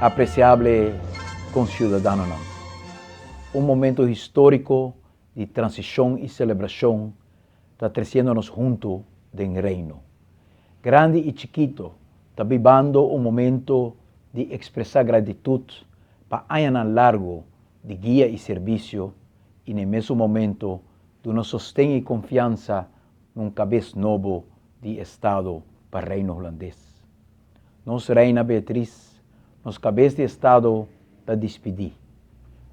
Apreciable conciudadanonan, un momento historico di transicion y celebracion ta treciendo nos hunto den Reino. Grandi y chikito ta bibando un momento di expresa gratitud pa añanan largo di guia y servicio y na e mesun momento duna sosten y confiansa na un cabes nobo di Estado pa Reino Hulandes. Nos Reina Beatriz, nos cabes di Estado ta dispidi.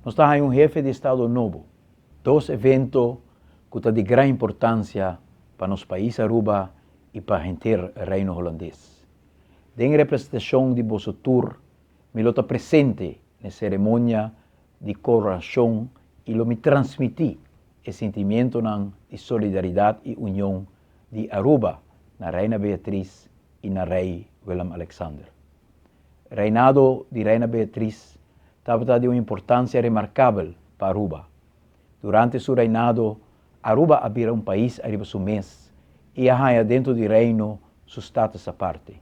Nos ta haña un hefe di Estado nobo. Dos evento cu ta di gran importancia pa nos pais Aruba y pa henter Reino Hulandes. Den representacion di boso tur mi lo ta presente n'e ceremonia di coronacion y lo mi transmiti e sentimientonan di solidaridad y union di Aruba na Reina Beatriz y na Rey Willem Alexander. Reinado di Reina Beatriz tabata di un importancia remarcabel pa Aruba. Durante su reinado, Aruba a bira un pais ariba su mes y a haya dentro di Reino su status aparte.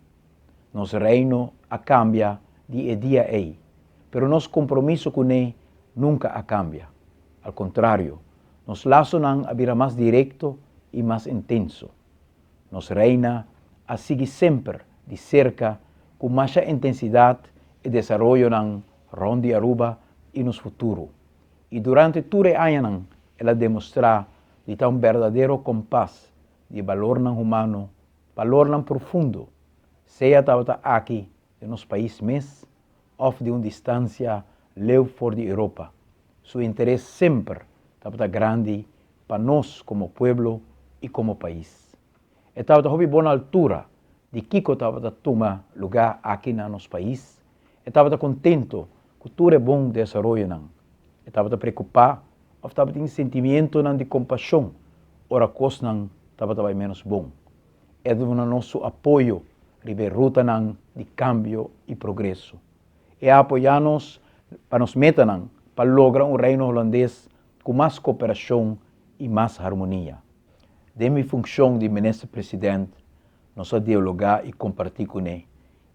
Nos Reino a cambia di e dia ey, pero nos compromiso cune nunca a cambia. Al contrario, nos lasonan a bira mas directo y mas intenso. Nos Reina a sigui semper di cerca cu masha intensidad e desaroyonan rond di Aruba y nos futuro. Y durante tur e añanan el a demostra di ta un berdadero compas di e balornan humano, balornan profundo, sea tabata aki den nos pais mes of di un distancia leu for di Europa. Su interes semper tabata grandi pa nos como pueblo y como pais. E tabata hopi bon altura di kico tabata tuma lugar aki na nos pais. E tabata contento cu tur e bon desaroyonan. E tabata preocupa of tabatin sentimientonan di compasion ora cosnan tabata bay menos bon. E duna nos su apoyo riba e rutanan di cambio y progreso. E a apoya nos pa nos metanan pa logra un Reino Hulandes cu mas cooperacion y mas harmonia. Den mi funcion di Minister President nos a dialoga y comparti cune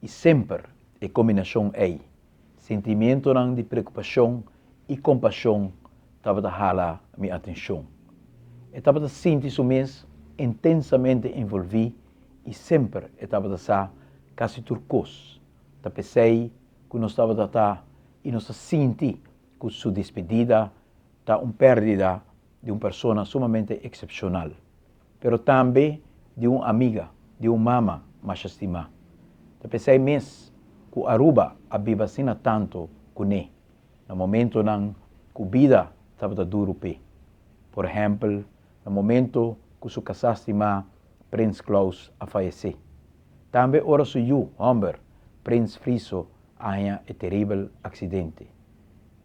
y semper e combinacion ey, sentimientonan di preocupacion y compasion tabata hala mi atencion. E tabata sinti su mes intensamente envolvi y semper e tabata sa casi tur cos. Ta p'esey cu nos tabata ta y nos ta sinti cu su despedida ta un perdida di un persona sumamente excepcional, pero tambe di un amiga, di un mama masha stima. Ta p'esey mes cu Aruba a biba asina tanto cu ne, na momentonan cu bida tabata duro p'e. Por ehempel, na momento cu su casá stimá Prins Claus a fayecé. Tambe ora su yu homber, Prins Friso, a haña e teribel accidente.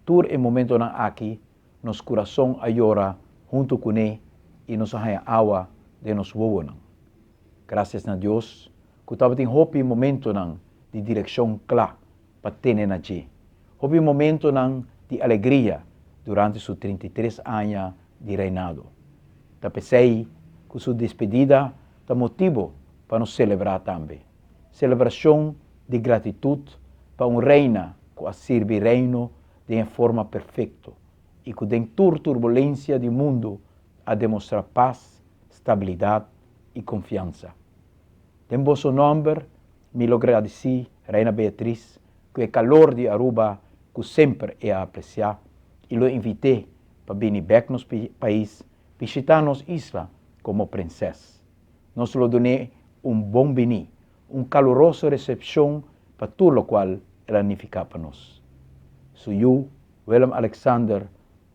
Tur e momentonan aki nos kurason a yora huntu kuné i nos a haña awa den nos wowonan. Grasias na Dios ku tabatin hopi momentonan di direkshon kla pa tene na dje, hopi momentonan di alegria durante su 33 aña di reinado. Ta p'esei ku su despedida ta motibu pa nos selebrá tambe. Selebrashon di gratitut pa un reina ku a sirbi Reino den e forma perfekto i ku den tur turbulensia di mundu a demostrá pas, stabilidat i konfiansa. Den boso nòmber mi lo gradisí Reina Beatriz ku e kalor di Aruba ku semper e a apresiá i lo invit'é pa bini bèk nos pais bishitá nos isla komo prensès. Nos lo dun'é un bon biní, un kaluroso resepshon pa tur lokual el a nifiká pa nos. Su yu, Willem Alexander,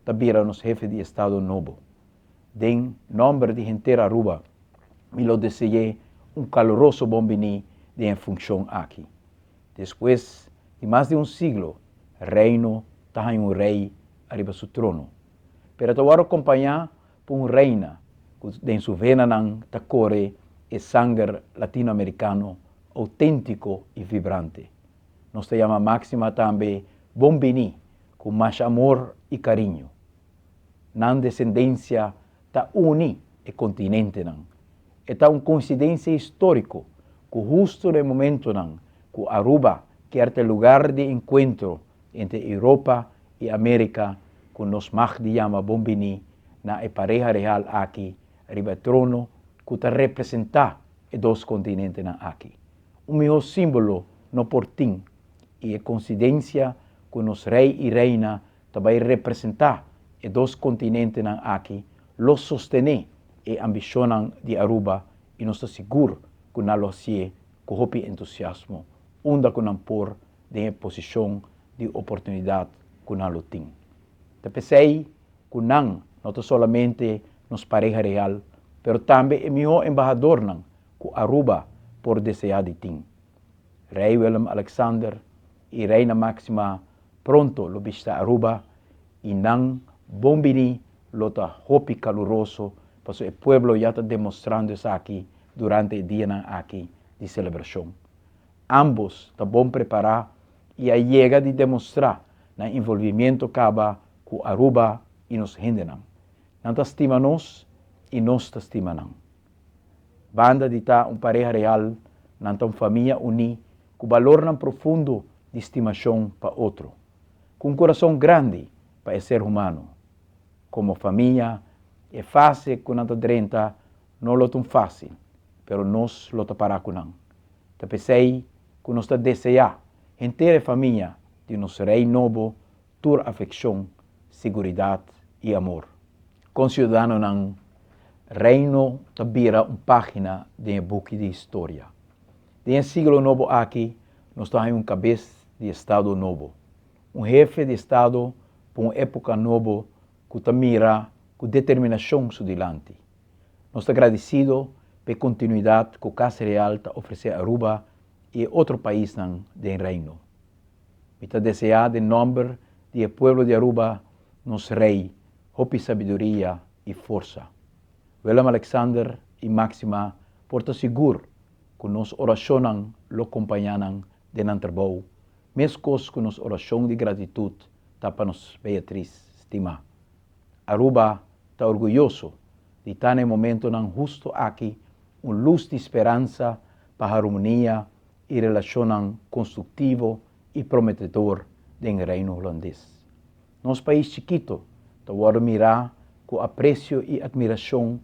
ta bira nos hefe di estado nobo. Den nòmber di henter Aruba, mi lo dese'é un kaluroso bon biní den e funshon aki. Despues di mas di un siglo, Reino ta haña un rei ariba su trono, pero ta wòrdu kompañá pa un reina ku den su venanan ta kore e sanger latinoamerikano outéntiko i vibrante. Nos ta yama Máxima tambe bon biní ku masha amor i kariño. Nan desendensia ta uni e kontinentenan. E ta un koinsidensia históriko ku hustu na e momentonan ku Aruba kier ta e lugar di encuentro entre Europa y America cu nos mag di yama bon bini na e pareha real aki riba e trono cu ta representa e dos continentenan aki. Un miho simbolo no por tin y e coincidencia cu nos rey y reina ta bay representa e dos continentenan aki lo sostene e ambicionnan di Aruba y nos ta sigur cu nan lo hacié cu hopi entusiasmo unda cu nan por den e posicion di oportunidad cu nan lo tin. Ta p'esey cu nan no ta solamente nos pareha real, pero tambe e miho embahadornan cu Aruba por desea di tin. Rey Willem Alexander y Reina Maxima pronto lo bishita Aruba y nan bon bini lo ta hopi caluroso pasobra e pueblo ya ta demostrando esaki durante e dianan aki di celebracion. Ambos ta bon prepara y a yega di demostra nan involvimiento caba cu Aruba y nos hendenan. Nan ta stima nos y nos ta stima nan. Banda di ta un pareha real, nan ta un famia uní ku balornan profundo di stimashon pa otro, ku un kurason grandi pa e ser humano. Komo famia, e fase ku nan ta drenta no lo ta un fásil, pero nos lo ta pará ku nan. Ta p'esei ku nos ta deseá henter e famia di nos Rei nobo tur afekshon, siguridat i amor. Konsiudadanonan, Reino ta bira un página den e buki di historia. Den e siglo nobo aki nos ta haña un kabes di estado nobo, un hefe di estado pa un époka nobo ku ta mira ku determinashon su dilanti. Nos ta gradisido pa e kontinuidat ku Kas Real ta ofresé Aruba i e otro paisnan den Reino. Mi ta deseá den nòmber di e pueblo di Aruba nos Rei hopi sabiduria i forsa. Willem Alexander i Maxima por ta sigur ku nos orashonnan lo kompañá nan den nan trabou, meskos ku nos orashon di gratitut ta pa nos Beatriz stimá. Aruba ta orguyoso di ta na e momentonan husto aki un lus di speransa pa harmonia i relashonnan konstruktivo i prometedor den Reino Hulandes. Nos pais chikito ta wòrdu mirá ku apresio i atmirashon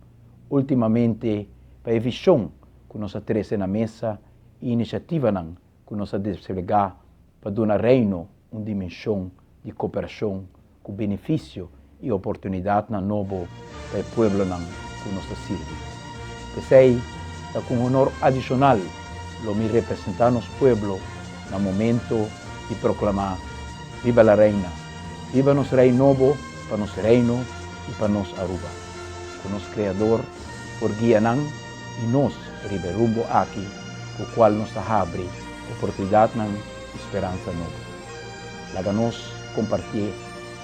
últimamente pa e vishon ku nos a trese na mesa i inisiativanan ku nos a desplegá pa duna Reino un dimenshon di koperashon ku benefisio i oportunidatnan nobo pa e pueblonan ku nos ta sirbi. P'esei ta ku un honor adishonal lo mi representá nos pueblo na momento di proklamá Viva la Reina! Viva nos Rei nobo pa nos Reino i pa nos Aruba! Ku nos Kreador por guia nan i nos riba e rumbo aki ku kual nos ta habri oportunidatnan i speransa nobo. Laga nos kompartié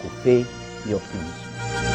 ku fe i optimismo.